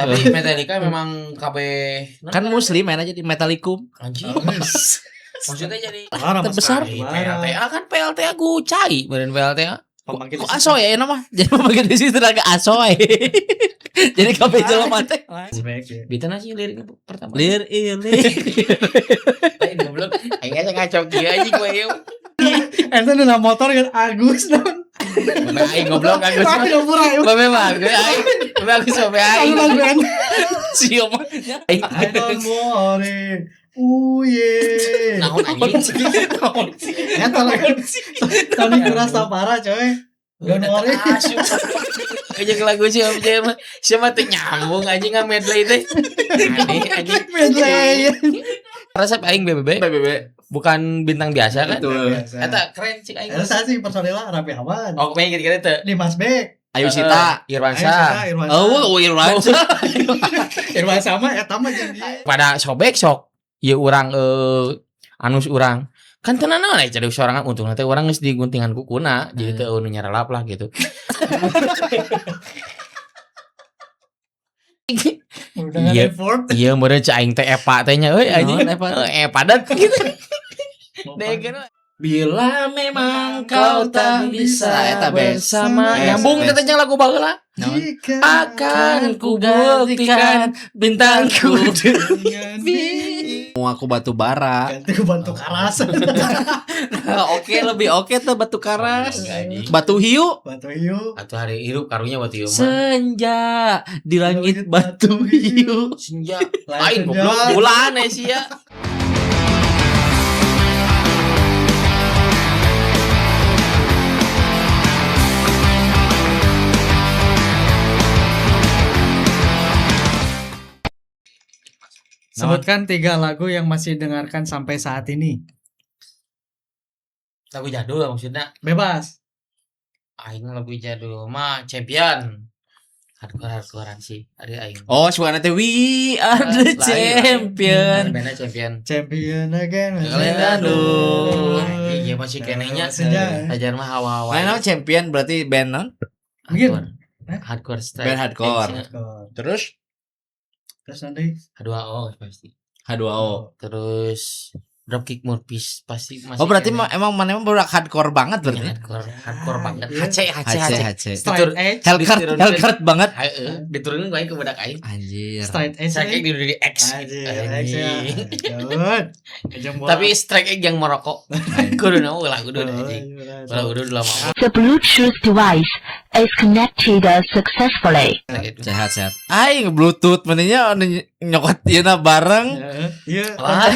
Tapi Metallica memang kabeh Kan muslim main aja di Metallicum. Anjing. Maksudnya jadi Parah, Mas. Terbesar. Parah. PLTA kan PLTA ku cai meureun PLTA. Pembangkit Kok listrik. asoy ya nama? Jadi pembangkit listrik tenaga asoy. Jadi kabeh jelema teh. Baik, ya. Bitana sih liriknya pertama. Lir ilir. Lain goblok. Aing asa ngaco kieu anjing gue ieu. Eta nu motor kan Agus naon. Babe aing goblok Agus. Tapi ngapura ya. Babe mah Agus aing. Babe Agus babe aing. Lagu lagu Sieu mah. Aing. I don't worry. Uye. Naon anjing? Eta lagu Tony Kurastafara coy. Don't worry. Aja ke lagu siapa siapa siapa teh nyambung anjing nggak medley teh. Aneh anjing. Medley. Resep aing BBB BBB. Bukan bintang biasa kan? Betul. Eta keren cik aing. Eta saya sih personilnya Raffi Ahmad. Oh, pengen gitu-gitu teh. Dimas Beck. Ayu Sita. Irwansyah. Irwansyah. Oh, Irwansyah. Irwansyah mah eta mah jeung dia. Pada sobek sok ieu urang anus urang kan tenan naon jadi sorangan untung teh urang geus diguntingan kukuna jadi teu nu nyarelap lah gitu. Udah Iya. effort. Iya meureun cai aing teh epa teh nya euy anjing. Naon epa? Padat gitu. Degeun we. Bila memang kau tak bisa eta best. Bersama Best, nyambung best. teh jeung lagu baheula. Naon? Jika Akan ku buktikan bintangku. dengan Mau aku batu bara. ganti ku bantu karas. Oke, lebih oke tuh batu karas. Anjing. Batu hiu. Batu hiu. Atuh hari hirup karunya batu hiu mah. Senja di langit batu hiu. Senja. Lain Lain senja. goblok bulan eh sia. Sebutkan tiga lagu yang masih dengarkan sampai saat ini. Lagu jadul maksudnya. Bebas. Aing lagu jadul mah Champion. Hardcore hardcorean sih. Ada aing. Oh, suara teh we are the Lain, lain. champion. Bandnya Champion. Champion again. Aduh. Anjing ieu masih kenehnya. Senja. Ajar mah hawa-hawa. Mana nama champion berarti band non? Hardcore. Mungkin. Hardcore strike. Band hardcore. Edge. Terus Terus nanti H2O pasti. H2O. Terus Dropkick Murphys pasti masih. Oh, berarti keneh. emang mana emang budak hardcore banget berarti. Iya, hardcore, hardcore banget. Iya. HC HC HC HC. HC. straight edge. Hellcurt, Diturunin. Hellcurt banget. Heeh, diturunin gue ke budak aing. Anjir. Straight edge. Strike Egg di X. Anjir, X ya. Anjing. Good. Kejam bola. Tapi Strike Egg yang merokok. Kudu naon ulah kudu Oh, anjing. iya, Ulah kudu lama. The Bluetooth device is connected successfully. Sehat sehat. Aing Bluetooth mendingnya nyokot ieu bareng. Iya. Wah.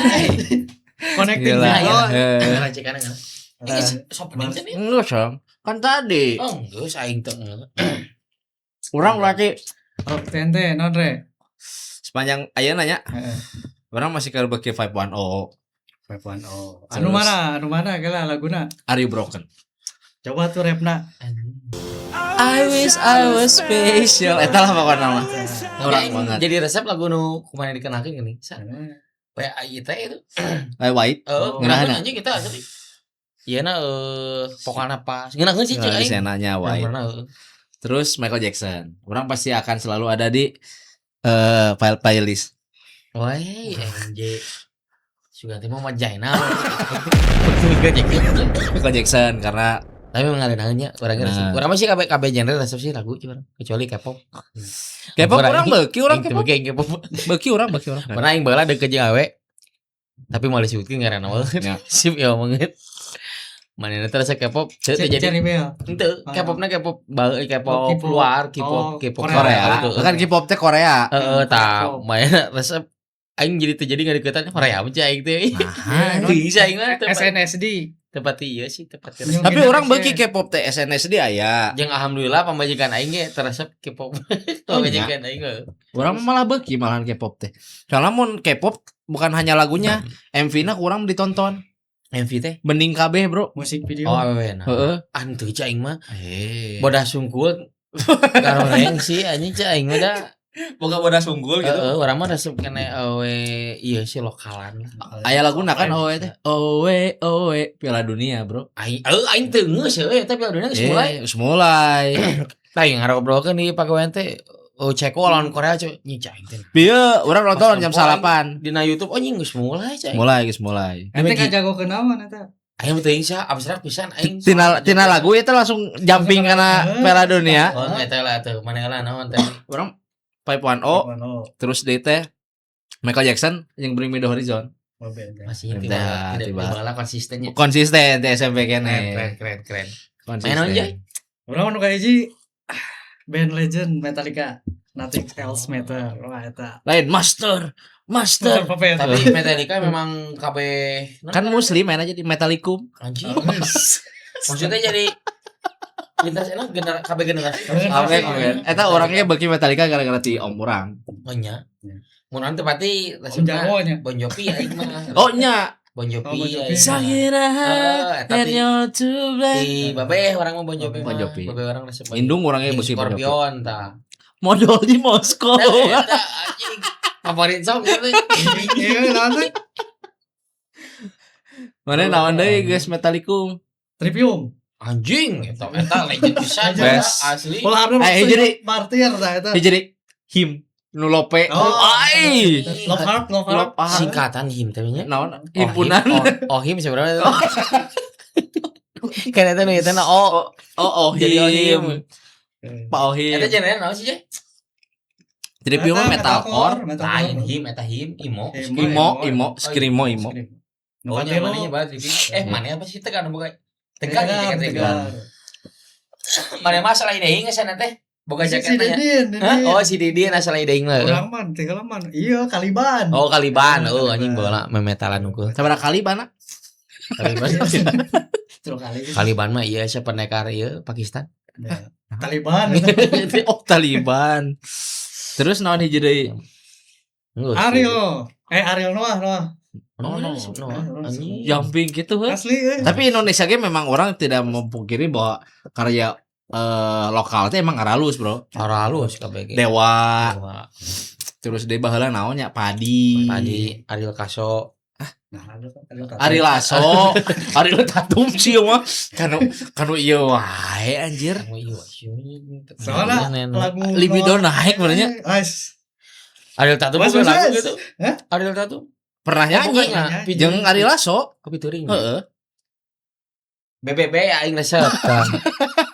Connecting Gila. gitu. Eh. Racikan enggak? Ini sok penting sih. Enggak, Sam. Kan tadi Oh, enggak, aing teh. orang berarti Rock tente non re. sepanjang ayeuna nya Heeh. orang masih ke beki 510 510. Anu mana? Anu mana kela laguna? Are You Broken? Coba tuh rapna. I wish I was special. Eta lah pokoknya mah. Orang banget. Jadi resep lagu nu kumaha dikenalkeun gini. Sa WAIT itu. White. Heeh, Ngeunah. anjing kita asli. Iya na pokokna pas. Ngeunaheun sih cek Ngeunah aing. senanya White. Pernah heeh. Terus Michael Jackson. Orang pasti akan selalu ada di file playlist. Wah, anjing. Sugan teh mau Jaina. Michael Jackson. Michael Jackson karena Tapi memang ada nanya, orang resep. Nah. Urang mah sih kabeh kabeh genre resep sih lagu cuman kecuali K-pop. K-pop Orang orang beuki orang Aing teu K-pop. beuki aing K-pop. Beuki orang beuki orang. Pernah aing baheula deket jeung awe. Tapi mau disebutkeun ngaranna mah. Ya. Sip ya banget. Manehna teh resep K-pop, teu teu jadi Cherry Bell. henteu K-popna K-pop bae K-pop Oh, K-pop. luar, K-pop Oh, K-pop Korea. Korea. gitu. Kan K-pop teh Korea. Heeh, tah K-pop. manehna resep aing jadi teu jadi ngadeukeutan Korea mah cai aing teh. Nah, Teuing sih aing mah tepat SNSD. tepat ieu sih tepat. New Tapi orang Generation. beuki K-pop teh SNSD aya. Jeung alhamdulillah pamajikan aing ge teresep K-pop. Pamajikan aing ge. Orang malah beuki malahan K-pop teh. Soalnya mun K-pop bukan hanya lagunya, MV-na kurang ditonton. MV teh. Mending kabeh, Bro. Musik video. Oh, awewe nah. Heeh. Ah, henteu cai aing mah. Eh. Bodah sungkul. Garoreng sih anjing cai aing mah da. Boga bodah sunggul gitu. Heeh, urang mah resep kene awe ieu sih lokalan. Aya laguna kan owe teh. Owe owe Piala Dunia, Bro. Aing euy aing teu geus euy eta Piala Dunia geus mulai. Geus mulai. Tah yang ngarobrolkeun di pagawean teh Oh, Ceko lawan Korea cuy. Nyi cai teh. Bieu urang nonton jam Pas nempo 9. Dina YouTube oh nying geus mulai cai. Mulai geus mulai. Ente kajagokeun naon eta? Aing teuing sah abstrak pisan aing. Tina lagu itu langsung jumping kana Piala Dunia. Oh, eta lah tuh. Mana lah naon teh. Urang 510 Mano, terus deui teh Michael Jackson yang Bring Me The Horizon. oh, beda. Masih Udah, tiba tidak tiba. tiba konsistennya. Konsisten teh SMP Keren kene. keren keren keren. Konsisten. Main naon, Jay? Urang nu kahiji band legend Metallica. Nothing Else Matter. Wah eta. Lain master, master. Master Puppet. Tapi Metallica memang kabeh Kan muslim main aja di Metallicum. Anjing. Maksudnya jadi lintas enak kabeh generasi. Kabeh kabeh. Eta orangnya bagi Metallica gara-gara ti om urang. Oh nya. Mun urang teh pati Om resepna Jarwo nya. Bon Jovi aing mah. Oh nya. Bon Jovi. Oh, Bon Jovi. Aing mah. Sakira Eh, tapi to di babeh orang mah Bon Jovi Bon mah. Jovi. Babeh orang resep Bon Jovi. Indung orangnya Jeung beuki Bon Jovi. Scorpion tah. Modal di Moskow. Nah, eta anjing favorit song gitu. Iya, naon teh? Mana naon deui geus Metallicum. Trivium. Anjing eta eta legend pisan Legend. eta, asli. Ulah abdi Eh, jadi- martir tah eta. Jadi him nu lope. Oh. Ai. Love Heart, Love Heart. Love Heart. Singkatan him teh nya. Naon? Himpunan. Oh, him, oh, oh him sebenarnya. Kan eta nu eta na oh Oh, oh jadi oh him. him. Pak Ohim. Eta genre naon sih, Jay? Trivium mah metalcore, Lain him eta him imo. imo, imo, screamo, imo. Oh, nya mana nya banget Trivium. Eh, mana apa sih tekan boga tegang ya tegang. Tegar. Mana masalah ide geus teh. Boga Si jaket nya. Didin, Hah? Didin. Oh, si Didin asal ide lah. Urang mah tinggal mah. Iya, Kaliban. Oh, Kaliban. Oh, anjing bola memetalan unggul. Sabaraha kali bana? Kaliban. Terus kali. Kaliban mah iya siapa pendekar ieu Pakistan. Ya. Taliban. Oh, Taliban. Terus naon hiji deui? Geus. Ariel. Eh Ariel Noah, Noah. Oh, No, no. no. Anjing. Jumping gitu heuh. Asli eh. Tapi Indonesia ge memang orang tidak memungkiri bahwa karya lokal teh emang aralus, Bro. Halus KBG. Dewa, Dewa. terus deui baheula naon nya Padi. Padi, Ariel Kaso. Nah, Ariel Tatum. Ari Lasso, Ari Tatum sih mah. Kanu kanu ieu wae anjir. Oh, iya, sih. Soalnya lagu Libido naik benernya. Ais. Ariel Tatum Mas, bukan mas, lagu mas. gitu. Hah? Ariel Tatum. Pernah nyanyi Bukannya. jeung Ari Lasso. Kopi touring. Heeh. BBB aing resep. Tah.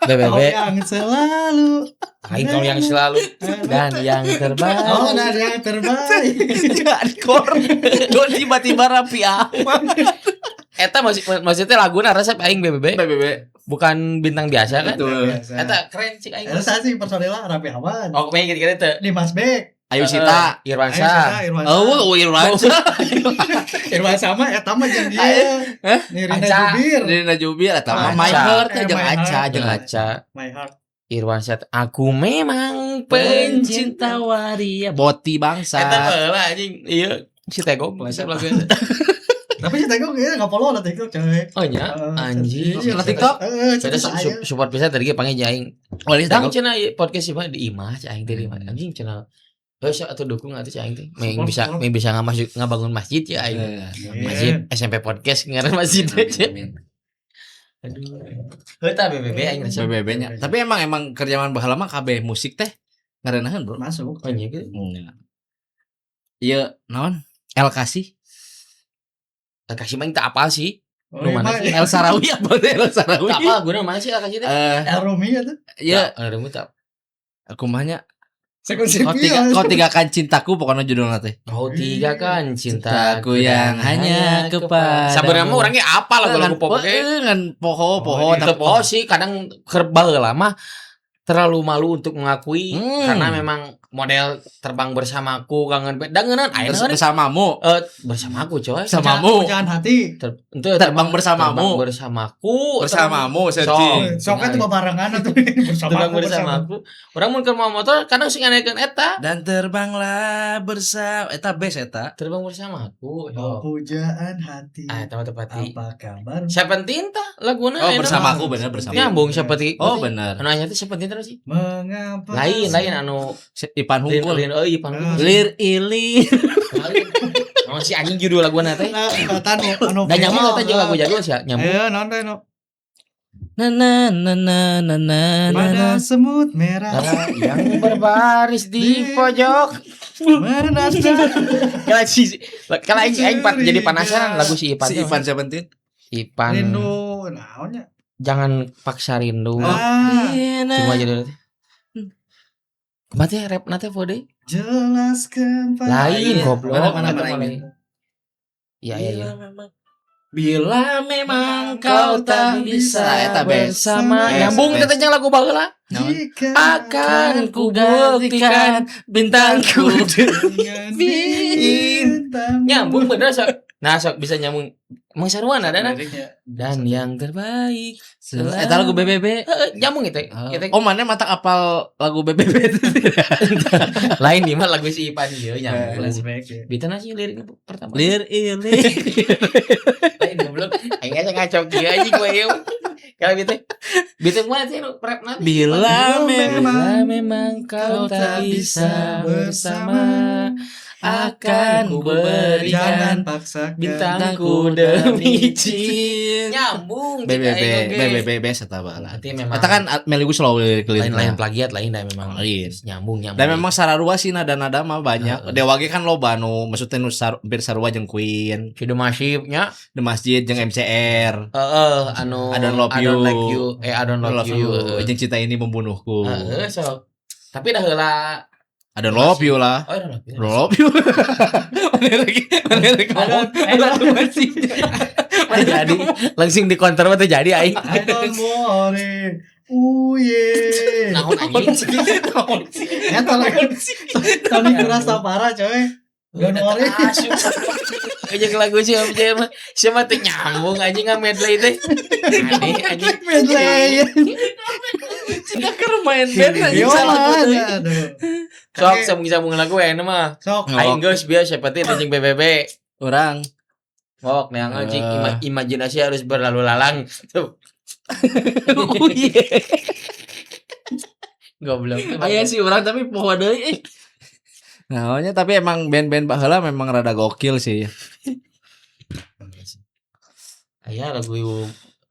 Kau BBB yang selalu aing kau yang selalu dan yang terbaik. Oh, dan yang terbaik. Hardcore. Don tiba-tiba rapi amat. Eta maksudnya laguna resep aing BBB BBB. bukan bintang biasa kan? Betul. Eta keren sih aing. Eta sih personilnya Raffi Ahmad. Oh, pengen gitu teh. Dimas Beck. Ayu Sita. Irwan Ayo Syah. Sita, Irwan Syah. Oh, Irwan. Irwan sama eta mah jeung dia. Hah? Nirina Aca. Jubir. Nirina Jubir eta mah Aca. My Heart Eh, jeung My Aca, Heart. jeung Jeung Aca. Aca. My Heart. Irwan Syah. Aku memang pencinta. Pencinta waria boti bangsa. Eta baheula anjing. Iya, si Tegong resep lagu eta. Tapi si Tegong kayaknya nggak follow lah TikTok coy. Oh nya, anjing. Iya, Lah, TikTok? Heeh, Beda saya. support bisa tadi ge panggil aing. Oh, ini Dang Tegong. cenah ieu podcast ieu mah di imah cah aing teh di imah. Anjing cenah. Heuh sok atuh dukung atuh cah aing teh. Meng Support, bisa support. meng bisa ngamasuk ngabangun masjid ya aing. Eh, Masjid SMP podcast ngaran masjid. Amin, amin. Aduh. Heuh tah BBB aing resep. BBB nya. Tapi emang emang kerjaan baheula mah kabeh musik teh ngarenaheun, Bro. Masuk. Oh nya gitu. Iya, naon? El Kasih, Kasih mah teu apal sih. Oh, Nu mana iya, sih? El Sarawi apa teh El Sarawi? Teu apal guna mana sih kasih teh? Eh, El Rumi itu. iya, Anu remu teu. kumaha nya? Sekuensi Kau tigakan cintaku pokoknya judulnya teh. Kau tiga kan cintaku Cintaku yang hanya kepadamu. Sabenerna mah orangnya apa lagu-lagu pop ge. Ngan poho poho Oh, Tapi poho sih kadang keur baheula mah terlalu malu untuk mengakui karena memang model terbang bersamaku kangen da ngeunan aya Terus bersamamu, bersamaku coy. Bersamamu. Pujaan hati. Ente terbang bersamamu, terbang bersamaku, bersamamu Sok. searching. Soknya tuh barengan atuh bersama terbang bersamaku. Orang mun keur mawa motor kadang sing nganekeun eta Dan terbanglah bersama eta best eta. terbang bersamaku. Oh, Yo. pujaan hati. Ah, eta mah tepati. Apa kabar? Seventeen tah laguna Oh, enak. bersamaku bener bersama. Nyambung seperti Oh, bener. Anu anyar teh Seventeen terus sih. Mengapa? Lain lain anu Ipan Lin Hungkul. lin euy Ipan Hungkul. Lir ili. Lain. Naon si anjing judul laguna teh? Nah, eta anu anu Dan nyambung eta jeung lagu jadul sih nyambung. Iya, naon teh nu. Na na na na na na na Pada na. semut merah Yang berbaris di pojok. menatap. Kalau si kalau aing aing jadi penasaran lagu si Ipan. Si Tuh. Ipan Seventeen. Ipan. Rindu naonnya? Jangan paksa rindu. Ah, Cuma jadi kumaha teh rap na teh deui? Jelaskan pada Lain goblok. Mana, mana, Eta mana mah ini? lain. Iya. Bila memang kau tak bisa. Eta best. Bersama Best, nyambung best. teh jeung lagu baheula. Naon? Jika Akan ku buktikan bintangku. dengan bintang. Nyambung bener sok. Nah, sok bisa nyambung. Emang saruan ada nah. Liriknya. Dan yang terbaik. Eta lagu BBB. Heeh, nyambung itu. Itu Oh, mana matak apal lagu BBB? Lain di mah lagu si Ipan ieu nyambung. Flashback ya. Bita nasi liriknya pertama. Lir ilir. Lain goblok. Aing asa ngaco kieu anjing gue ieu. Kalau gitu. Bita mah teh nu rap nanti. Bila memang Bila memang kau tak bisa bersama, akan ku Jangan berikan paksakan bintangku demi cinta. Nyambung cek BBB aing oge. BBB best eta baheula. Berarti memang Eta kan Melly Goeslaw lirik lain-lain plagiat lain dah memang. Lain. Nyambung nyambung. Dan memang sararua sih nada-nada mah banyak. Heeh. Dewa ge kan loba nu maksudnya nu hampir sarua jeung Queen, Sudah masifnya. The Masjid jeung MCR. Heeh, anu I don't love I don't you. like you. Eh, I don't love you. Jeung cinta ini membunuhku. Heeh, sok. Tapi dah heula. I don't love you lah. Oh, I don't love you. I don't love you. Mana lagi? Mana lagi ngomong? Lagu masih. Jadi langsung di counter mah teu jadi aing. I don't worry. Uye. Naon anjing? Eta lagu Tony Rastafari coy. Don't worry. Asup. Aja lagu si siapa siapa teu nyambung anjing nga medley teh. Aneh anjing. Medley. Cina keur main band anjing Yo, salah lagu deui. aduh. Sok sambung-sambung lagu enak mah. Sok. Aing geus biasa siapa teh anjing BBB. Urang. Mok neang anjing Eh. imajinasi harus berlalu lalang. Tuh. Oh iya. Goblok. Aya sih urang tapi poho deui eh. Naonnya tapi emang band-band baheula memang rada gokil sih. Aya lagu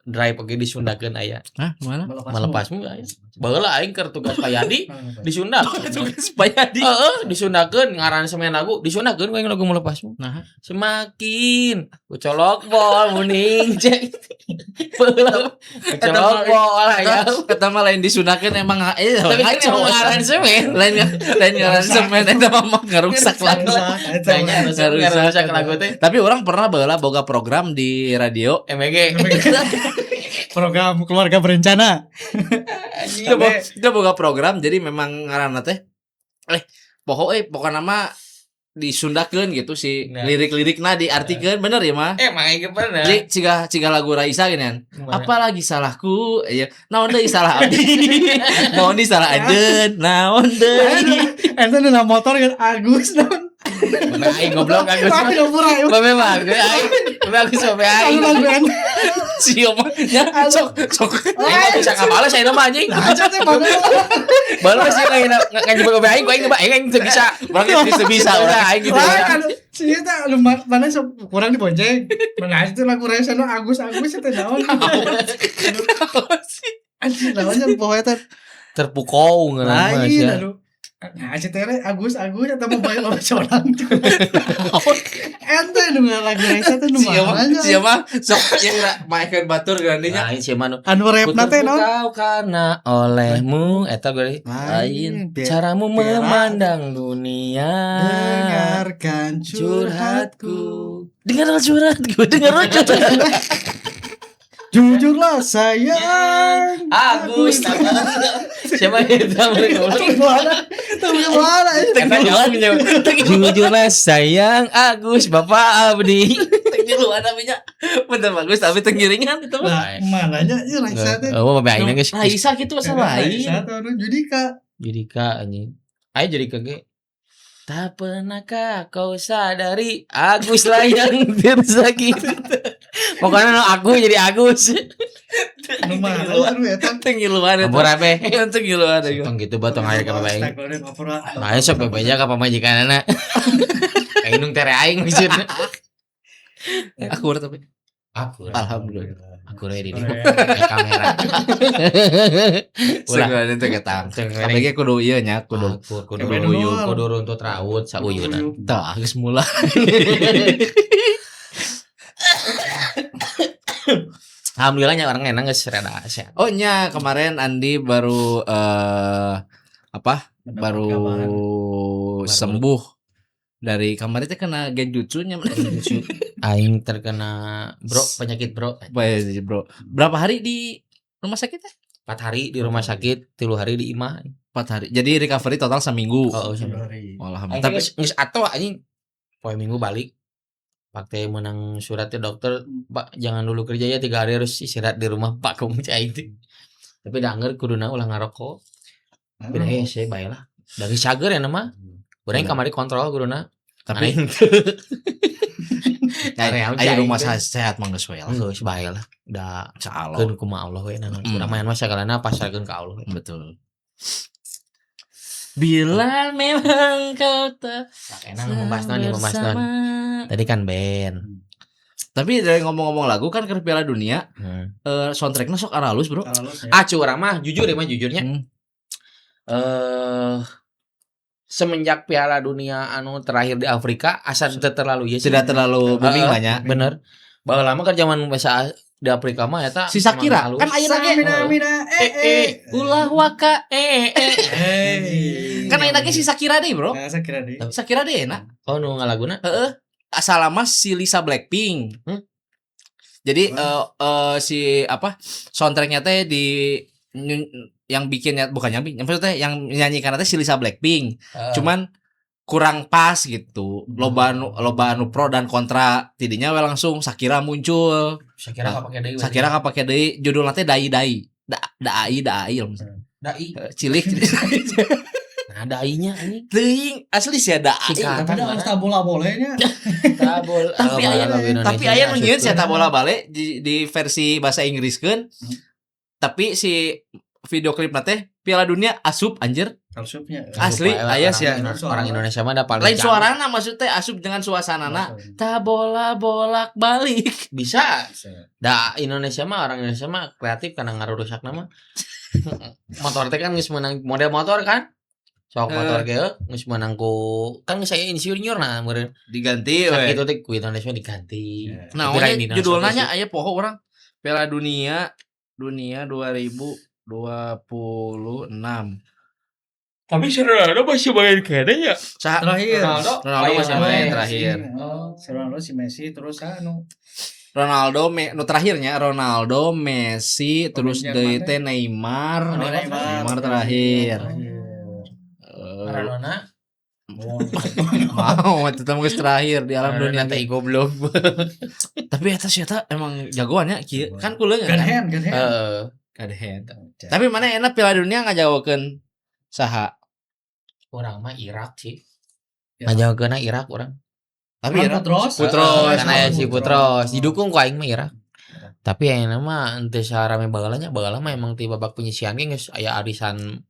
Drive oge disundakeun aya. Hah, mana? Melepasmu aya. Baheula aing keur tugas Payadi disunda. Tugas Payadi. Heeh, disundakeun ngaran semen lagu, disundakeun ku aing lagu Melepasmu. Nah. Semakin ku colok bol muning cek. Baheula ku colok bol aya. Eta mah lain disundakeun emang Tapi kan ngaco. emang aransemen. Lain lain aransemen eta mah ngarusak lagu. Banyak ngarusak lagu teh. Tapi urang pernah baheula boga program di radio. MG. Program keluarga berencana. Dia boga program jadi memang ngaranna teh poho pokokna mah disundakeun gitu si Nah. lirik-lirikna diartikeun bener ya mah. Emang aing ge pernah. Jadi ciga ciga lagu Raisa gini kan. Apalagi salahku, ya naon deui salah abdi. Naon deui salah anjeun, naon deui. Eta nu motor kan Agus naon. Nah, aing goblok Agus. Tapi pura. Babe mah Agus aing. Babe Agus babe aing. Anu lagu eta. Si mah nya sok sok. Aing mah bisa ngabales aing mah anjing. Aja teh bagus. Balas sih lain ngajebak babe aing, ku aing aing aing teu bisa. Urang geus teu bisa urang. Aing gitu. Wah, kan si eta lu mana sok kurang dibonceng. Mana itu lagu Raisa nu Agus Agus eta naon. Anjing naonnya poho eta. Terpukau ngeunah mah Lain sia. aduh. Nah, si tere Agus Agus atau mobile orang. Ente nu lagu Raisa teh nu Si mah mana? si mah sok yang maikeun batur gandinya. Lain sih mah nu. Anu Ku rapna teh naon? terpukau karena olehmu eta gue Lain. caramu Bera. memandang dunia. Dengarkan curhatku. Curhatku. Dengarlah curhatku, dengarlah curhatku. Jujurlah sayang. Agus. Siapa itu mereka? Gimana? Tuh gimana? Jujurlah sayang Agus Bapak Abdi. Tenggiluan namanya. Bener bagus tapi tenggiringan itu mah. Lah, mananya ieu Raisa teh. Oh, Bapak aing geus Raisa gitu masa lain. Raisa teh anu Judika. Judika anjing. Ayo Judika ge. Tak pernahkah kau sadari Agus lah yang tersakiti. Pokoknya no, aku jadi Agus. Nu mana anu eta? Tenggiluan itu. Ampura be. Tenggiluan itu. Tong gitu batong aya ka bapak aing. Astagfirullahaladzim, ampura. Nah, ayo sok bebeja ka pamajikanana. Aing nung tere aing maksudna. Aku tapi Aku. alhamdulillah. Aku we di dieu. Kayak kamera. Ulah. Segala teh ketang. Teu Tapi ge kudu ieu nya, kudu kudu kudu Kebe uyup, dulu. Kudu runtut raut sauyuna. Tah, geus mulai. Alhamdulillah nya orang enak geus rada sehat. Oh nya, kemarin Andi baru apa? Mendapat Baru kabar. sembuh dari kemarin teh kena genjutsu nya. Aing terkena, bro, penyakit, bro. Baik, bro. Berapa hari di rumah sakit teh? 4 hari di rumah sakit, 3 hari di imah. 4 hari. Jadi recovery total seminggu. Oh, sama. Hari. Alhamdulillah. Tapi Tapi geus atuh anjing. Poe Minggu balik. Pak teh menang suratnya dokter, "Pak, jangan dulu kerja ya, 3 hari harus istirahat di rumah, Pak," kumaha cai aing teh. Tapi da angger kuduna ulah ngarokok. Tapi da hese bae lah. Da geus cager ya mah. Urang kamari kontrol kuduna. Tapi Aing aya Areal aya cai rumah teh. Sehat mah geus we lah. Geus bae lah. Da Insyaallah. keun kumaha Allah we naon. Urang mah sagalana pasrahkeun ka Allah we. Betul. Bila memang kau tak Enak membahas naon nih, membahas naon. Tadi kan band. Tapi dari ngomong-ngomong lagu kan ke Piala Dunia, soundtracknya sok aralus, bro. Halus ya. Ah, curang mah jujur ya mah jujurnya. Semenjak Piala Dunia anu terakhir di Afrika asa teu terlalu ieu sih. Tidak terlalu booming Heeh, lah nya. Bener. Baheula lama kan zaman bahasa di Afrika mah eta Si Shakira emang halus. kan ayeuna ge Samina mina eh eh. Ulah waka eh eh. Eh. Kan ayeuna ge si Shakira deh, bro. Nah, saya kira deh. Shakira deh enak. Oh, nu ngalaguna? Heeh. Asal mah si Lisa Blackpink. Hmm? Jadi si apa soundtracknya teh di yang bikinnya, bukan yang bikin, maksudnya yang menyanyikan teh si Lisa Blackpink. Cuman kurang pas gitu. Loba anu pro dan kontra. Tidinya we langsung Shakira muncul. Shakira kapake deui. Shakira kapake deui, judulna teh Dai Dai. Da Dai Dai. Dai. Cilik. Nah, dainya anjing. Teuing asli sih ada. Singkatan. Tapi dah harus bola bolehnya. Tabol. Tapi aya tapi aya nu nyieun si eta bola bale di versi bahasa Inggriskeun. Tapi si video klip teh Piala Dunia asup anjir. Kalsupnya. Asli, aya sih ya. Orang Indonesia mah da paling Lain canggih. Suarana maksudnya asup dengan suasanana ta bola bolak balik. Bisa. Bisa. Da Indonesia mah, orang Indonesia mah kreatif karena ngarusak nama. Motor teh kan geus meunang model motor kan. Sok motor ge geus meunang ku kan geus aya insinyur nah meureun. Diganti we. Sakitu teh ku Indonesia mah diganti. Nah, Tapi lain we di Indonesia judulnya sih. Aya poho urang. Piala Dunia Dunia 2026. Tapi si Ronaldo masih main kayaknya ya. Saha? Terakhir. Ronaldo, Ronaldo masih Oh, iya, main main. terakhir. Oh, si Ronaldo, si Messi terus anu. Ronaldo nu terakhirnya Ronaldo, Messi, terus Jerman deui teh. teh Neymar. Oh, Neymar. Neymar terakhir. Maradona. Mau itu teh geus terakhir di alam Maradona dunia teh teh. Goblok. Tapi eta si eta emang jagoannya kieu. Kan kuleung kan. Gunhead, Gunhead. Heeh. Gunhead. Tapi mana enak Piala Dunia ngajagokeun saha? Urang mah Irak sih. Ya. Ngajagokeunna Irak urang. Tapi Kan Irak Putros. Putros. Karena aya si Putros. Putros didukung ku aing mah Irak. Tapi yang mah henteu sarame baheula nya, baheula mah emang ti babak penyisihan ge geus aya arisan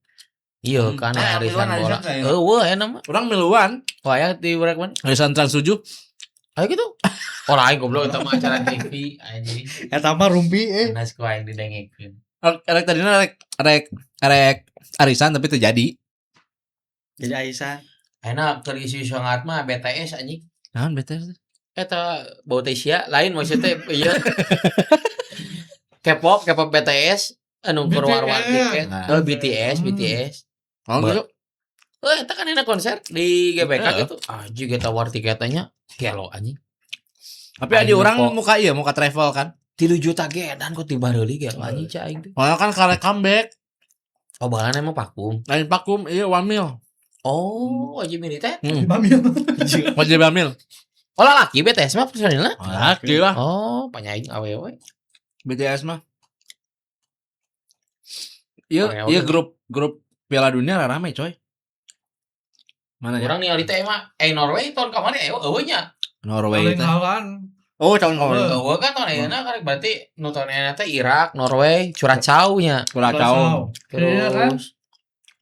ieu kan, Eh, aya arisan miluan bola. arisan kayak. Eueuh aya mah. Urang miluan Oh, aya di urang mana? arisan Trans 7. Ayo gitu. Oh, lain goblok eta mah acara TV anjing. Eta mah rumpi eh. Panas ku aing didengekeun. Rek tadina rek rek rek arisan tapi terjadi. Jadi Aisyah. Enak keur isu-isu hangat mah BTS anjing. Naon BTS? Eta bau Asia lain maksudnya iya. K-pop, K-pop BTS anu keur war-war tiket. Nah. Oh, BTS, BTS. Oh, gitu. Oh, eta kan enak konser di GBK Heeh. gitu. Anjing eta war tiketnya gelo anjing. Tapi ada Aing orang kok. muka iya muka travel kan. 3 juta ge dan kok tiba deuli gelo anjing cai aing teh. Soalnya kan karek comeback, Oh, baheula emang vakum. lain vakum iya wamil. Oh, aja mini teh. Bamil. Wajib wamil. Oh, lalaki BTS mah personilna. Laki lah Oh, panyaing awewe. BTS mah. Iya, Oke, iya oke. grup grup Piala Dunia rame coy. Mana ya? Urang ningali teh emang Norway tahun kamari eueuh nya. Norway Paling teh. lawan. Oh, tahun kemarin. Eueuh kan tahun ayeuna karek berarti nu tahun ayeuna teh Irak, Norway, Curacao nya. Curacao. Iya kan? Terus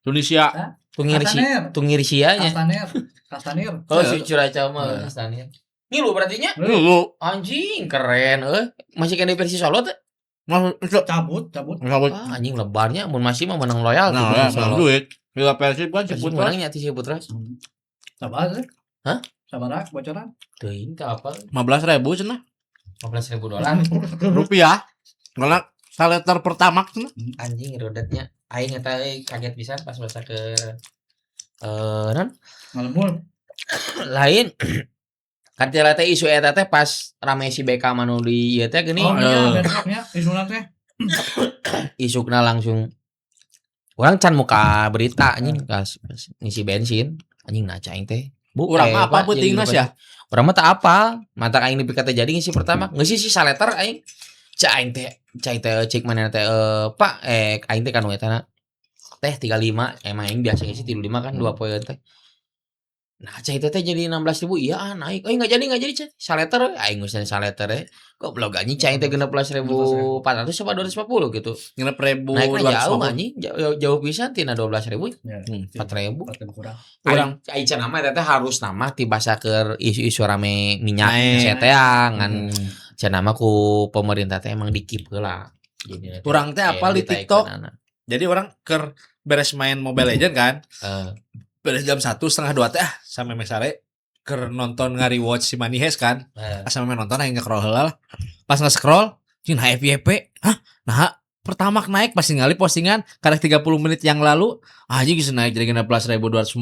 Tunisia. Tungirsi Kastaner. Tungirsia nya. Kastaner. Kastanir. Oh, si Curacao mah Heeh. Kastanir. Ngilu berarti nya Lu anjing keren euy. Masih kena versi Solo teh. Nah, itu Cabut, cabut. cabut. Ah, anjing lebarnya mun masih mah menang loyal Nah, tuh ya, Solo. menang duit. Liga Persib kan Persib Ciputra. menangnya ti Ciputra. Sabar sih. Hah? Sabar bocoran. Teuing teh apa? 15.000 cenah 15.000 dolar. Rupiah. Karena saliter Pertamax cenah. Anjing rodetnya. Aing eta euy kaget pisan pas masa ke non Ngalembur. Lain kan teh teh isu eta teh pas rame si BK manu di ieu teh geuning. Oh iya, Eh. besoknya isuna teh. Isukna langsung urang can muka berita anjing pas ngisi bensin anjing, nah aing teh bu Urang mah apa Pak, jadi peutingna lupa. sia? Urang mah tak apa mata aing nepi ka teh jadi ngisi pertama ngisi si saleter aing cak aing teh cak teh cek mana teh, Pak, aing teh kan eta na teh 35, emang aing biasa ngisi 35 kan dua poin teh. Nah, cai teh jadi 16.000, iya ah, naik. Eh, nggak jadi cai saleter aing ngisi saleter goblok anjing cai teh 16.400 apa 250 gitu. 6.250. Naiknya jauh anjing, jauh, jauh pisan tina 12.000. Ya, 4.000. 4.000 kurang. Urang. Aing can nama eta teh harus nama ti basa keur isu-isu rame minyak Naik. seteang ngan can nama ku pemerintah teh emang dikip heula. Jadi Urang teh apal di TikTok. Jadi urang keur beres main Mobile Legend kan. Beres jam 1 setengah 2 teh ah sampe mesare keur nonton ngari-watch si Money Heist kan. Asa memeh nonton aing nge-scroll heula lah. Pas nge-scroll, jeung FYP, hah? Nah, Pertamax naik pasti ngali postingan karek 30 menit yang lalu anjing geus naik jadi 16.250.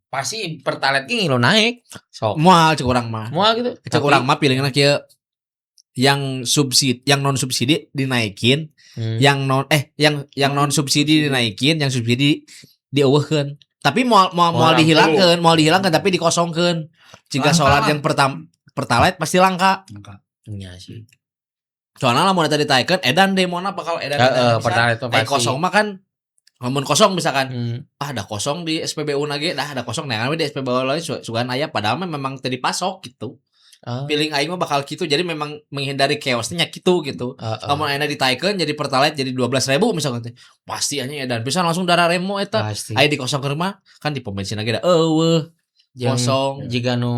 Pasti Pertalite ge ngilu naik. Sok. Moal cek urang mah. Moal gitu. Cek urang mah pilihna kieu, yang subsidi yang non subsidi dinaikin, yang non eh yang non subsidi dinaikin, yang subsidi dieuweuhkeun. Tapi moal moal moal Moal dihilangkeun, moal dihilangkeun tapi dikosongkeun. Jika Langka solar lah. yang Pertalite pasti langka. Langka. Iya sih. Soalnya lamun eta ditaikeun edan demona bakal edan. Heeh, Edan pisan. Pertalite mah Ai pasti. kosong mah kan lamun kosong misalkan ah ada kosong di SPBU nage dah ada kosong nah di SPBU lain sugan aya padahal mah memang teu dipasok gitu. Feeling aing mah bakal gitu, jadi memang menghindari chaosnya gitu gitu. Lamun ayeuna ditaikeun jadi Pertalite jadi 12.000 misalkan teh. Pasti anjing edan pisan langsung darah remo eta. Pasti. Aya dikosongkeun mah kan di pom bensin lagi da euweuh Jeung kosong. Jika nu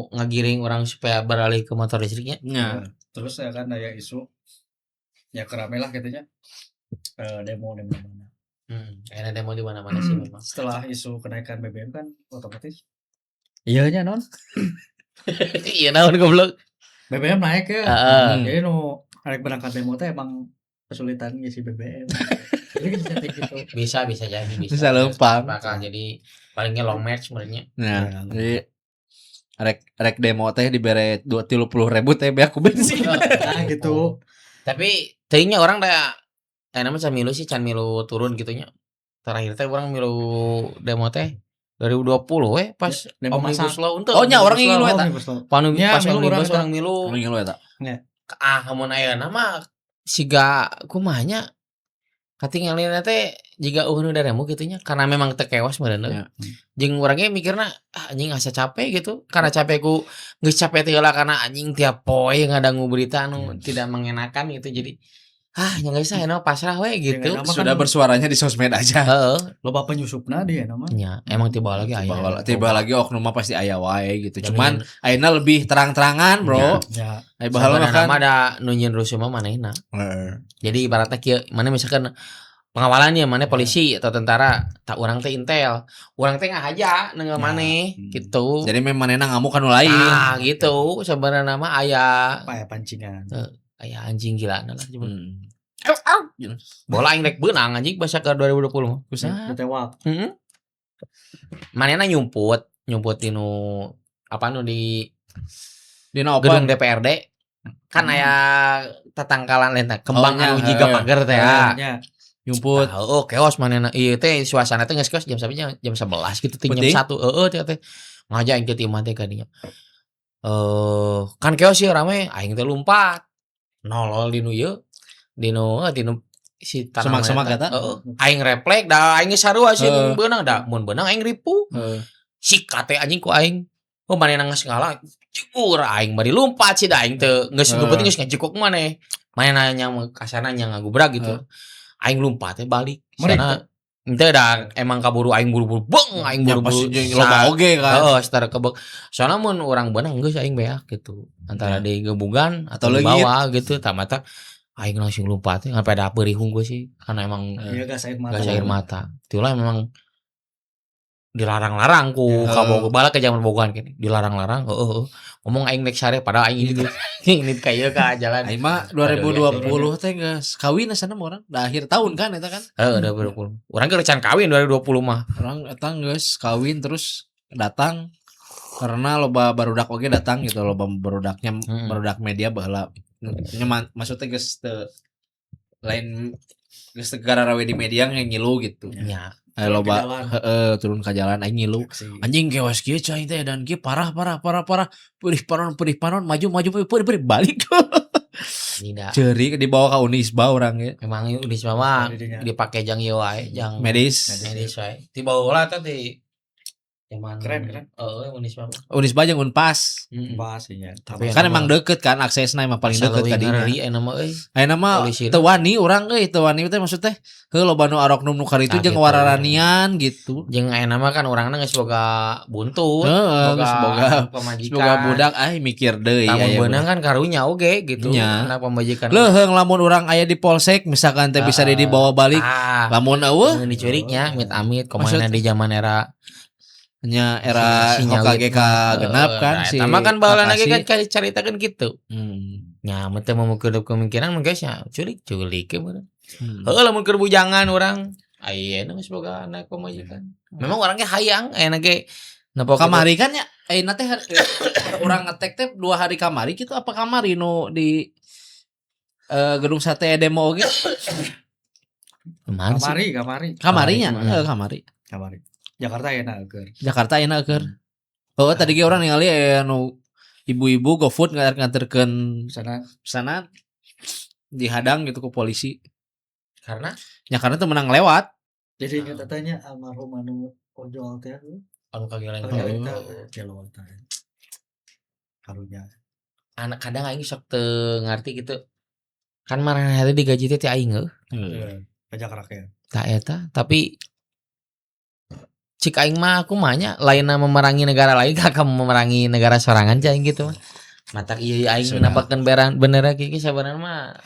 ngagiring orang supaya beralih ke motor listriknya. Nya. Terus ya kan aya isu ya kerame lah katanya demo di mana-mana. Ayeuna demo di mana-mana sih memang. Setelah isu kenaikan BBM kan otomatis iya nya non Iya naon goblok. BBM naik ya. Jadi nu arek berangkat demo teh emang kesulitan ngisi BBM. Jadi bisa gitu. Bisa bisa jadi bisa. Bisa lempang. Bakal jadi palingnya long march sebenarnya. Nah, Ya. jadi rek rek demo teh dibere 230.000 teh beak ku bensin. Nah gitu. Tapi teuingnya urang da ayeuna mah can milu sih, can milu turun gitu nya. Terakhir teh urang milu demo teh 2020 we pas Demo Omnibus masak. Law untuk Oh, nya urang ngilu eta. Omnibus Law. Pas Ya, milu urang Omnibus eta. urang milu. Urang ngilu eta. Ah, mun ayeuna mah siga kumaha nya katingalina teh jiga euweuh nu daremo kitu nya karena memang teu kewas meureun. Ya. Jeung urang ge mikirna ah anjing asa capek gitu karena capek ku geus capek teh heula karena anjing tiap poe ngadangu berita anu tidak mengenakan gitu, jadi ah nya geus ah ayeuna mah pasrah we gitu. Yang enak mah Sudah kan bersuaranya di sosmed aja. Loba penyusupna dia nama. Nya, emang tiba lagi aya. Tiba, tiba lagi oknum mah pasti aya wae gitu. Cuman ayeuna lebih terang-terangan, Bro. Ya. Aya baheula mah kan. Mah ada nu nyieun rusuh mah manehna. Heeh. Jadi ibaratnya kieu, mana misalkan pengawalannya mana polisi atau tentara, tak urang teh intel. Urang teh ngahaja nenggel Ya. maneh gitu. Jadi memang manehna ngamuk kan nu lain. Ah, gitu. Sebenarnya mah aya Apa ya pancingan. Aya anjing gila lah cuma. Bola aing rek beunang anjing basa ke 2020 mah. Kusaha? Ditewak. Heeh. Manehna nyumput, nyumput dinu apa nu di Dina gedung open. DPRD kan aya tatangkalan lain teh, kembang Oh, nya, anu jiga pagar teh ya. Ya. Nyumput. Tah, oh keos manehna ieu teh suasana teh geus keos jam sampai jam 11 gitu teh jam Penting. 1 heeh teh teh. Ngaja aing teh ti imah teh ka dinya. Kan keos sih rame aing teh lumpat. Nolol dinu ieu dinu dinu si tanaman Semak-semak eta. eta? Heeh. Aing refleks da aing geus sarua sih beunang da mun beunang aing ripuh. Sikat teh anjing ku aing. Oh manehna geus ngalah jegur aing bari lumpat sih da aing teu geus penting geus ngejekok maneh. Manehna nya kasarna nya ngagubrak gitu. Aing lumpat teh balik. Merik Sana henteu da emang kaburu aing buru-buru beng aing Ya buru-buru. pasti jeung loba oge kan. Heeh, secara kebek. Soalnya mun urang beunang geus aing beak gitu. Antara Ya. di gebugan atau Atau di leungit. bawah gitu tah mata Aing langsung lompat teh sampai ada perih hungkul sih karena emang Iya, gas air mata. Gas air mata. Itulah memang dilarang-larang ku Ya. kabogoh bala ke zaman bogohan kene dilarang-larang, heeh heeh. Ngomong aing rek sare padahal aing ini ka ieu ka jalan. Aing mah 2020 teh geus kawin asana mah urang. Da akhir tahun kan eta kan. Heeh, 2020. Urang ge can kawin 2020 mah. Urang eta geus kawin terus datang karena loba barudak oge datang gitu, loba barudaknya, barudak media baheula nya, maksudnya geus teu lain, geus teu gararawe di media ngilu gitu. Nya. Aya loba Turun ke jalan. Heeh, turun ka jalan aing ngilu. Aksi. Anjing, kewas kieu cai teh dan kieu parah parah parah parah, perih panon perih panon, maju maju perih perih balik. Tidak. Ceuri dibawa ka Unisba urang ge. Memang Unisba mah Didinya. Dipake jang ieu wae, jang Medis. Medis wae. Ti baheula teh di zaman. Keren, keren. Heeh, Unisba mah. Unisba jeung Unpas. Heeh. Bahas nya. Tapi Kan emang deket kan aksesna, emang paling Asa deket leuwih ka dinya. ngeri ayeuna mah euy. Ayeuna mah Polisi. teu wani urang euy, teu wani teh maksud teh heuh loba nu aroknum nu karitu Tah jeung gitu. wararanian gitu. Jeung ayeuna mah kan urangna geus boga buntut, Heeh, geus boga pamajikan. Semoga budak ah mikir deui Lamun aya beunang kan karunya oge gitu. Nya. Anak pamajikan. Leuheung lamun urang aya di polsek misalkan teh bisa dibawa balik. Ah, Lamun euweuh lamun dicuriknya amit-amit kumaha di zaman era nya era si nyawit Hokage ka genap kan Nah, si eta mah kan baheula lagi Kakashi. kan caritakeun gitu. Nya mun teu memungkinkan kemungkinan mah guys nya culik-culik ge meureun. Heuh, lamun keur bujangan urang ayeuna geus boga anak pamajikan. Memang urang ge hayang ayeuna ge nepo kitu. Kamari kan ya ayeuna teh urang ngetek teh 2 hari kamari gitu apa kamari nu di Gedung Sate demo oge. Kemana sih? Kamari, kamari. Kamarinya. Kamari. Heeh, kamari. Kamari. Jakarta ya nah keur. Jakarta ayeuna keur. Oh, tadi ge urang ningali aya nu ibu-ibu GoFood nganterkeun Sana pesanan dihadang gitu ke polisi. Karena Ya karena teu menang lewat. Jadi ingat tanya almarhum anu ojol teh. Anu kageleng. Kageleng teh gelo teh. Karunya. Anak kadang aing sok teu ngarti gitu. Kan maranehna teh digaji teh ti aing heuh. Heeh. Pajak rakyat. Tah eta, tapi cik aing mah aku mah nya lainna memerangi negara lain kakak memerangi negara sorangan cai gitu mah. Matak ieu aing Sudah. nampakeun beran bendera kieu sabenerna mah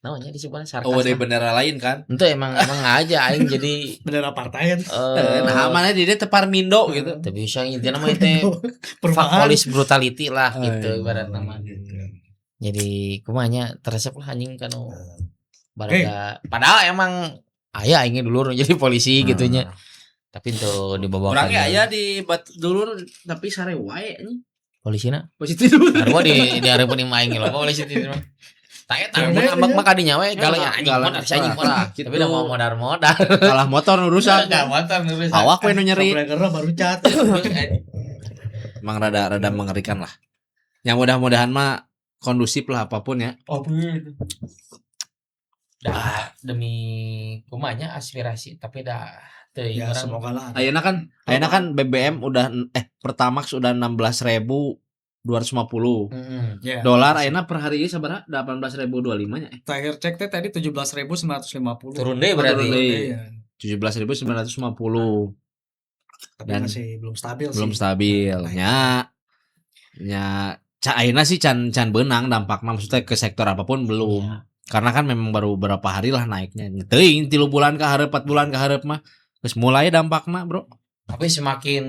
naon nya disebutna sarkas. Oh, dari Lah. bendera lain kan. Itu emang emang aja aing jadi Bendera partai kan. Nah, mana di dia teh Parmindo gitu. Tapi bisa intinya mah itu fuck Perubahan. police brutality lah gitu Oh, iya. ibaratna mah. Gitu. Jadi kumaha nya teresep lah anjing kanu baraga. Padahal emang aya aingnya dulu jadi polisi gitu nya. Tapi itu dibawa Orangnya aya di bat dulur tapi sare wae anjing. Polisina Positif dulu. Sarua di hareupeun imah aing loba polisi di mah. Tah eta mun ambek mah kadinya we galau ya anjing Galau. modar si anjing modar. Nah, gitu. Tapi udah mau modar-modar. Kalah motor nu rusak. Enggak motor nu rusak. Awak we nu nyeri. Shoplifter baru cat. Emang rada rada mengerikan lah. Yang mudah-mudahan mah kondusif lah apapun ya. Oh, Dah demi kumaha nya aspirasi tapi dah teuing ya urang. semoga lah. Ayeuna kan BBM udah Pertamax udah 16.250. Heeh. Ya. Dolar ayeuna per hari ini sabaraha? 18.025 nya. Terakhir cek teh tadi 17.950. Turun deh berarti. Turun deui. Iya. 17.950. Tapi Dan masih belum stabil belum sih. stabil nya nya ca ayeuna sih can can beunang dampakna, maksudnya ke sektor apapun belum. Iya. Karena kan memang baru berapa hari lah naiknya, teuing 3 bulan ka hareup, 4 bulan ka hareup mah geus mulai dampakna, bro. Tapi semakin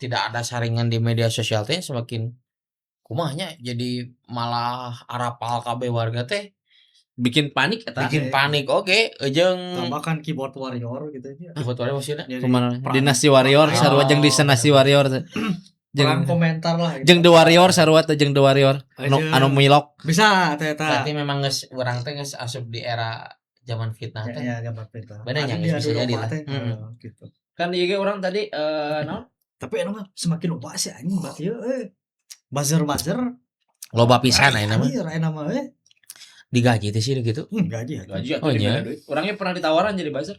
tidak ada saringan di media sosial teh semakin kumaha nya, jadi malah arapal kabeh warga teh. Bikin panik eta. Bikin panik oge jeung Tambahkan keyboard warrior gitu aja. Keyboard warrior maksudnya? Jadi Kumaha? perang- Dinasti Warrior sarua jeung Dinasti Warrior teh. perang Jeung komentar lah gitu. jeung The Warrior sarua teh, jeung The Warrior anu Aja. anu milok. Bisa teh eta. Berarti memang geus urang teh geus asup di era zaman fitnah Ya, teh. ya, gambar fitnah. Bener nya, Adu geus bisa diadu jadi domba lah. teh. Gitu. Kan ieu ge urang tadi naon. Tapi emang mah semakin lupa sih anjing berarti ieu euy. Buzzer-buzzer. Loba pisan ayeuna mah. Anjir ayeuna mah euy. Digaji teh sih gitu. Gaji ya. Gaji. Oh, iya. Orangnya pernah ditawaran jadi buzzer.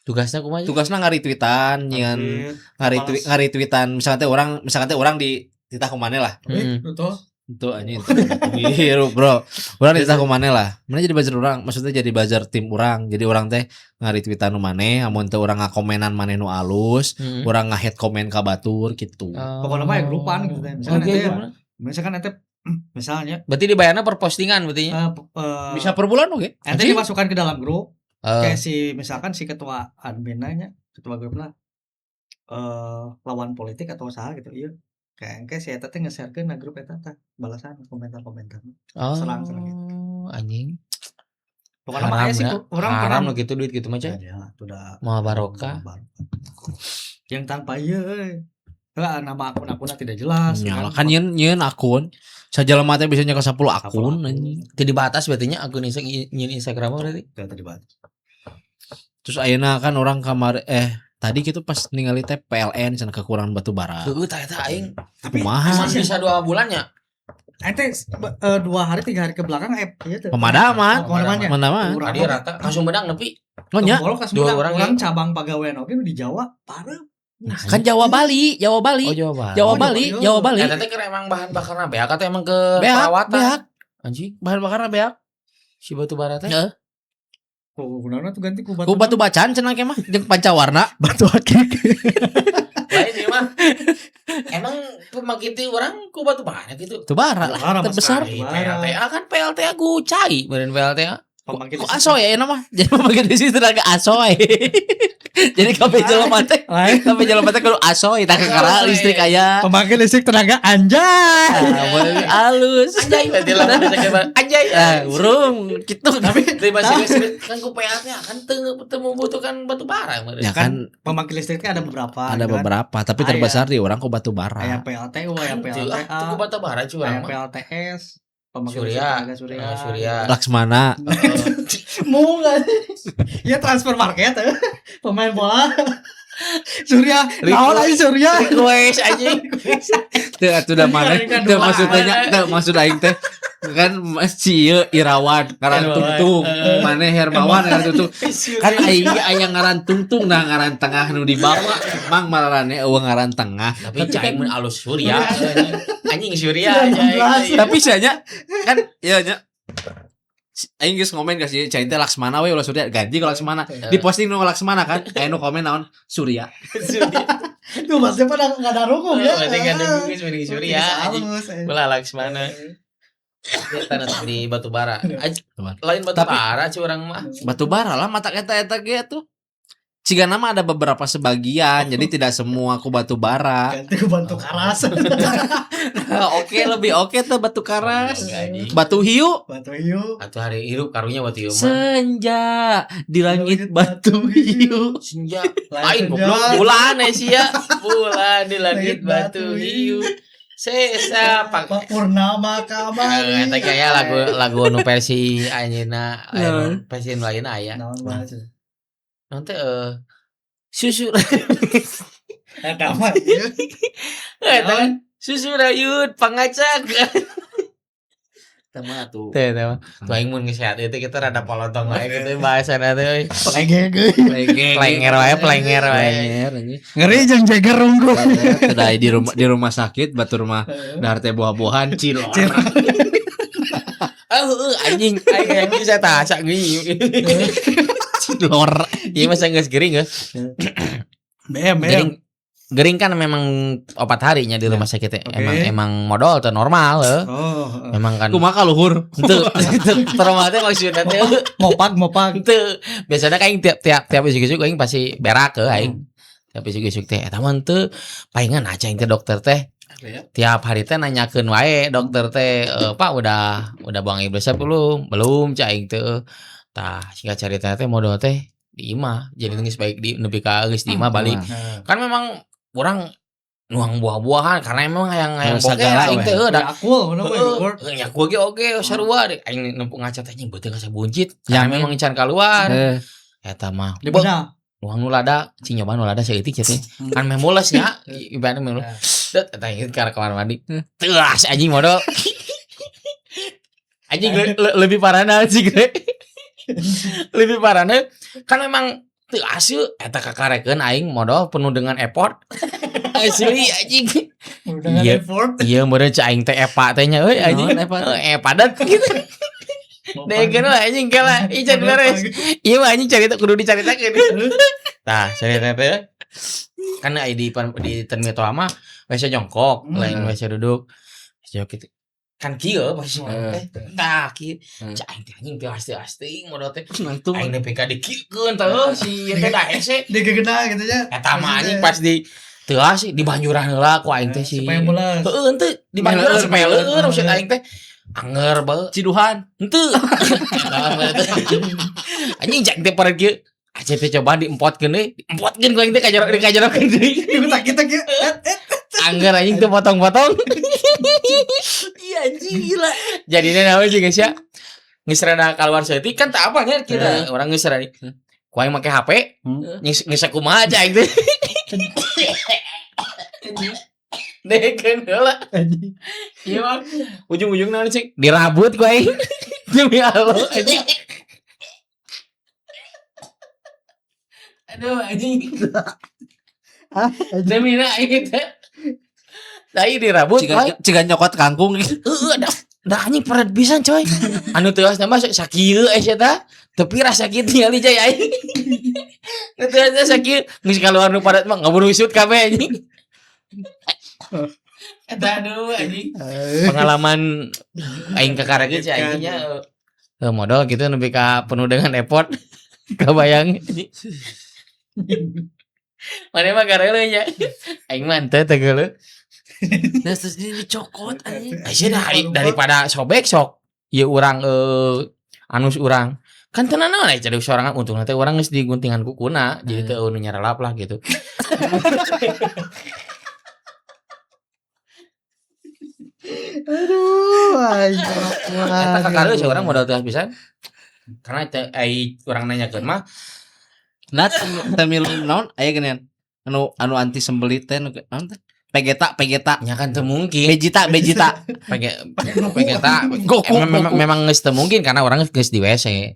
Tugasnya kumaha? Tugasnya ngaritweetan nyian Anjir. ngaritweet Balas. ngaritweetan misalnya teh orang, misalnya teh orang di titah ku maneh lah. Eh, betul. Itu anjing itu bro, urang dititah ku maneh lah, mana jadi buzzer urang, maksudnya jadi buzzer tim urang. Jadi urang teh ngaritweetan nu maneh, amun teu urang ngakomenan maneh nu alus, urang ngahead komen ka batur gitu. Pokoknya mah ya grupan gitu teh. Misalkan Oke, ente gimana? misalkan ente Misalnya Berarti dibayarnya per postingan berarti nya? Bisa per bulan oke. Ente dimasukkan ke dalam grup, kayak si misalkan si ketua admin nya, ketua grupna lawan politik atau saha gitu, iya. Kayak engke si eta teh nge-sharekeun na grup eta tah, balasan komentar-komentar. Oh, Serang-serang gitu. Anjing. Pokoknya mah Haram aya sih ya. urang Haram pernah nu kitu duit gitu mah, Cek. Ya, udah. Moal barokah. Yang tanpa ieu euy. Heeh, nama akun-akunnya tidak jelas. Nyala kan nyeun nyeun akun. Sajalma teh bisa nyekel 10 akun akun. Anjing. Teu dibatas berarti nya akun nyeun Instagram mah berarti. Tidak terbatas. Terus ayeuna kan orang kamar tadi gitu pas ningali teh PLN cenah kekurangan batu bara. Heeh, tah eta aing. Tapi Kumaha? Cuman bisa 2 bulan ya. Ente 2 hari 3 hari ke belakang iya tuh. Pemadaman. Pemadamannya. Pemadaman. Urang Tadi rata ka Sumedang nepi. Oh nya. Tong ka Dua Sumedang, orang urang cabang pagawean oge di Jawa pareup. Nah, Kan Jawa Bali, Jawa Bali. Oh, Jawa Bali. Jawa Oh, Bali, Jawa Jawa Bali. Eta teh keur emang bahan bakarna beak atau emang ke Beak, perawatan? beak. Anjing, Bahan bakarna beak. Si batu bara teh. Heeh. Ku kunaon tuh ganti ku batu. Ku batu bacan cenah ke mah jeung pancawarna. Batu akik. Lain ieu mah. Emang pembangkit teh urang ku batu bara gitu. Batu bara lah Bara, Mas. terbesar. Ai, PLTA kan PLTA ku cai meureun PLTA. Pembangkit Ku listrik. asoy ya mah. Jadi pembangkit listrik tenaga asoy. Jadi kabeh jelema teh, Lain. kabeh jelema teh kudu asoy tah kakara Asoy. listrik aya. Pembangkit listrik tenaga anjay. Ah, boleh alus. Anjay berarti lah bisa kayak anjay. Ah, urung gitu. Tapi terima serius kan ku PLTA kan teu teu membutuhkan batu bara meureun. Ya kan Pembangkit listriknya ada beberapa. ada gitu kan. beberapa, tapi Aya. terbesar di orang ku batu Aya bara. PLTU, aya Kan teu ah, PLTA, teu ku batu bara curang aya mah. PLTS, pembangkit Surya. listrik tenaga surya. Eh, Surya. Laksmana. Mau nggak? Ya transfer market eh. Pemain bola. Surya, naon aja Surya. Request anjing. Teu atuh da maneh Ini kan teu dua. maksudnya teu maksud aing teh kan si ieu Irawan ngaran Tungtung, maneh Hermawan ngaran Tungtung. Kan aing ge aya ngaran Tungtung, nah ngaran tengah nu dibawa emang mararane eueuh ngaran tengah. Tapi cai mun alus Surya. Anjing Surya anjing. Tapi sia kan ieu nya aing geus ngomen ka si cai teh Laksmana we ulah Surya, ganti ke Laksmana. Di posting nu Laksmana kan aya nu komen naon Surya. Surya. Tuh maksudnya pada nggak ada rukun ya. Berarti nggak ada geus mending Surya anjing. Halus, eh. Ulah Laksmana. Ya, tanah di batu bara. Lain batu bara curang mah. Batu bara lah mata eta eta ge tuh. Ciga nama ada beberapa sebagian, jadi tidak semua ku batu bara. Ganti ku batu karas. Oke, lebih oke tuh batu karas. Anjing. Batu hiu. Batu hiu. Atau hari hirup karunya batu hiu mah. Senja di langit batu hiu. Senja. Lain Lain senja. goblok bulan eh sia. Bulan di langit batu hiu. Sesa pak Pak Purnama kamari. Eta kayak lagu lagu nu versi anjeunna aya nu versi nu lain aya. Naon banget sih. Naon teh susu Eta mah ieu. eta kan susu rayut pangacak. Tama tuh. Teh teh mah. Tuh aing mun geus sehat itu kita rada polotong wae gitu bahasana teh euy. Pelengge. Plenger wae, plenger wae. Plenger anjing. Ngeri jeung Jagger rungkul. Teu di rumah sakit batur mah dahar teh buah-buahan cilor. Ah heueuh anjing aing anjing saya tasa geuing. Cilor. Ieu mah geus gering geus. BM BM. Gering gering kan memang 4 harinya di rumah sakit teh. Oke. Emang emang modal teh normal heuh. Oh, heeh. Memang kan Kumaha luhur? Henteu, trauma teh maksudna teh Mopak mopak. henteu. Biasanya kan aing tiap tiap tiap isuk-isuk aing pasti berak ke aing. Tiap isuk-isuk teh eta mah henteu palingan aja aing teh dokter teh. Tiap hari teh nanyakeun wae dokter teh, "E, Pak, udah buang air besar belum?" "Belum," cak aing teh. Tah, singkat carita teh modal teh di imah. Jadi geus baik di nepi ka geus di imah balik. Nah. Kan memang urang nuang buah-buahan karena emang hayang hayang boker Segala aing we. teh heuh da Aku mana we Heeh, nya gua ge oge sarua deh. Aing nempo ngaca teh anjing beuteung asa buncit. Karena Yamin. memang can kaluar. Eh, Eta mah. Di bedah. Nuang nu lada, cing nyoba nu lada saeutik sia teh. Kan meh mules nya, ibaratnya meh mules. Det eta ieu ka kamar mandi. Teuas anjing modal. Anjing lebih parahna sih gue. Lebih parahna kan memang teu asuh eta kakarekeun aing modal penuh dengan effort. Asli anjing. Udah Iya. effort. Iya meureun cek aing teh epa teh nya euy anjing. Naon epa? Heeh, epa dat gitu. Degeun lah anjing kala ieu can beres. Ieu mah anjing carita kudu dicaritakeun. Tah, carita teh kan aya di terminal mah WC jongkok, lain WC duduk. WC jongkok gitu. Kan kieu posisi Heeh. teh. Tah kieu. Heeh. Cak aing teh anjing teu asti-asti modal teh. Nangtung. Aing nepi ka dikieukeun teh heuh, si ieu teh da hese. Digegena gitu nya. Eta mah anjing pas di teuas sih di banjuran heula ku aing teh si. Supaya mules. Heeh henteu di banjuran Meleur, supaya meleur. leueur maksud aing teh. Anger bae. Ciduhan. Henteu. Anjing cak teh parek kieu. Aceh teh cobaan diempotkeun deui, diempotkeun ku aing teh ka jero ka jerokeun deui. Diutak kita kieu. Et, et. Angger anjing teu potong-potong. Iya anjing gila. Jadinya naon sih guys ya. Geus rada kaluar saeutik kan tak apa nya kita orang geus rada. Ku aing make HP, geus geus sakumaha aja aing teh. Dekeun heula. Anjing. Iya mah. Ujung-ujung naon sih? Dirabut ku aing. Demi Allah anjing. Aduh anjing. Demi na aing teh. Tai dirabut ku Ciga aing. ciga nyokot kangkung. Heeh, da anjing perat pisan coy. Anu teuas nama sakieu eh eta. Tapi rasa kieu tingali jay aing. Nu teuas teh sakieu geus kaluar nu padat mah ngaburusut kabeh anjing. Eta aduh anjing. Pengalaman aing kakara ge cai aing nya modal gitu nepi ka penuh dengan effort. Kabayang anjing. Mana mah gareuleuh nya. Aing mah henteu teu geuleuh. Nah, terus ini dicokot anjing. Aisyah dah daripada sobek sok ieu urang anus urang kan teu nanaon aya cari sorangan untungna teh urang geus diguntingan kukuna jadi teu eueuh nu nyarelap lah gitu. Aduh, anjing. Eta kakara sih urang modal teu pisan. Karena teh ai urang nanyakeun mah Nah, teu milu naon aya geuningan. Anu anu anti sembelit teh nu naon teh? Vegeta, Vegeta. nya kan teu mungkin. Vegeta, Vegeta. Pege Vegeta Goku, memang Goku. memang geus teu mungkin karena urang geus di WC.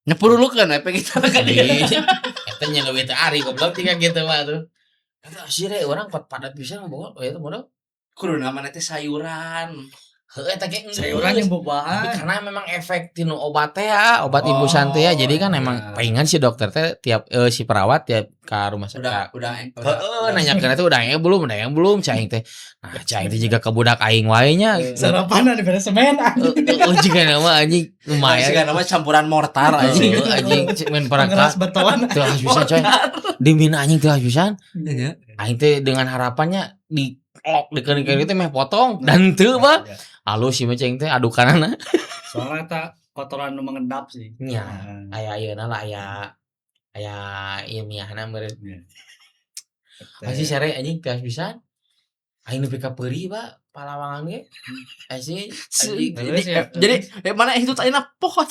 Nyepurulukeun we Vegeta teh kan. Jadi eta nya leuwih teu ari goblok tinggal gitu mah tuh. Eta sih re urang kot padat pisan boga eta modal. Kudu namana teh sayuran. Heuh eta ge geus. Sayuran yang Tapi buah-buahan. karena memang efek tinu obat teh ya, obat infusan teh ya. Jadi kan Oh, emang iya. palingan si dokter teh tiap si perawat tiap ke rumah sakit. Udah Heeh, nanyakeun teh udah yang belum, udah yang belum cai aing teh. Nah, cai aing teh jiga ke budak aing wae nya. Sarapan ada beres semen. Heeh, jiga nama anjing lumayan. Siga nama campuran mortar anjing. Heeh, anjing main Pengeras perangkat. beton. Teu harus pisan coy. Dimina anjing teu harus pisan. Iya. Aing teh dengan harapannya di klok dikeun-keun teh meh potong dan teu mah. Halus sih mah cai aing teh adukanana. Soalnya eta kotoran nu mengendap sih. Nya. Nah. Aya ayeuna lah aya aya ilmiahna meureun. Iya. Masih sare anjing teu pisan. Aing nepi ka peurih Pak, palawangan ge. Asli anjing. Jadi, jadi mana itu teh enak poho.